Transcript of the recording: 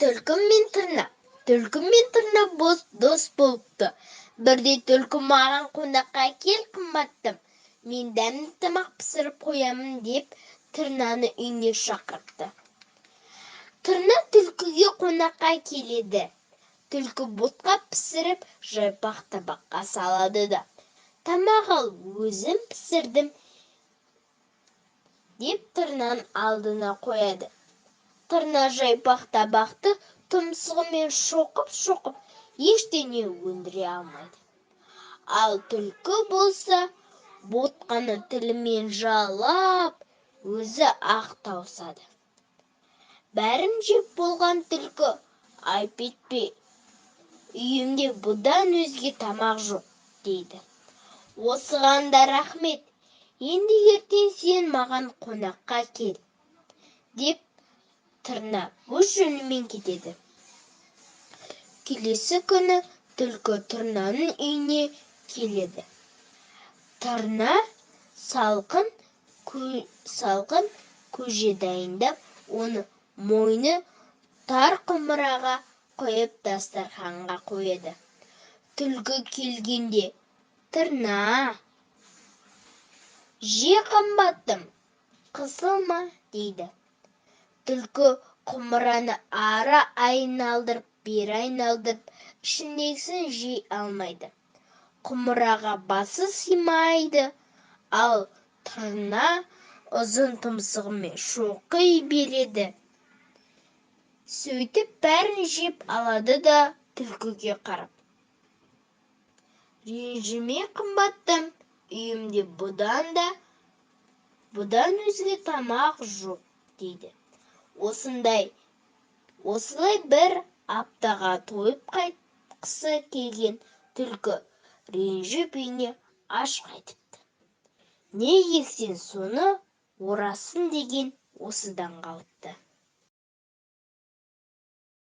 Түлкі мен тырна. Түлкі мен тырна дос болыпты. Бірде түлкі: «Маған қонаққа кел, қымбаттым, мен дәмді тамақ пісіріп қоямын», – деп тырнаны үйіне шақырыпты. Тырна түлкіге қонаққа келеді. Түлкі ботқа пісіріп, жайпақ табаққа салады да: «Тамақ ал, өзім пісірдім», – деп тырнаның алдына қояды. Тырна жайпақ табақты тұмсығымен шоқып-шоқып, ештеңе өндіре алмайды. Ал түлкі болса, ботқаны тілімен жалап, өзі-ақ тауысады. Бәрін жеп болған түлкі: «Айып етпе, үйімде бұдан өзге тамақ жоқ», – дейді. «Осыған да рахмет. Енді ертең сен маған қонаққа кел», – деп тырна өз жөнімен кетеді. Келесі күні түлкі тырнаның үйіне келеді. Тырна салқын көже дайындап, оны мойны тар құмыраға құйып, дастарханға қояды. Түлкі келгенде тырна: «Же, қымбаттым, қысылма», – дейді. Түлкі құмыраны ары айналдырып, бері айналдырып, ішіндегісін жей алмайды, құмыраға басы сыймайды. Ал тырна ұзын тұмсығымен шоқи береді. Сөйтіп бәрін жеп алады да, түлкіге қарап: «Ренжіме, қымбаттым, үйімде бұдан өзге тамақ жоқ», – дейді. Осылай бір аптаға тойып қайтқысы келген түлкі ренжіп үйіне аш қайтыпты. Не ексең, соны орасың деген осыдан қалыпты.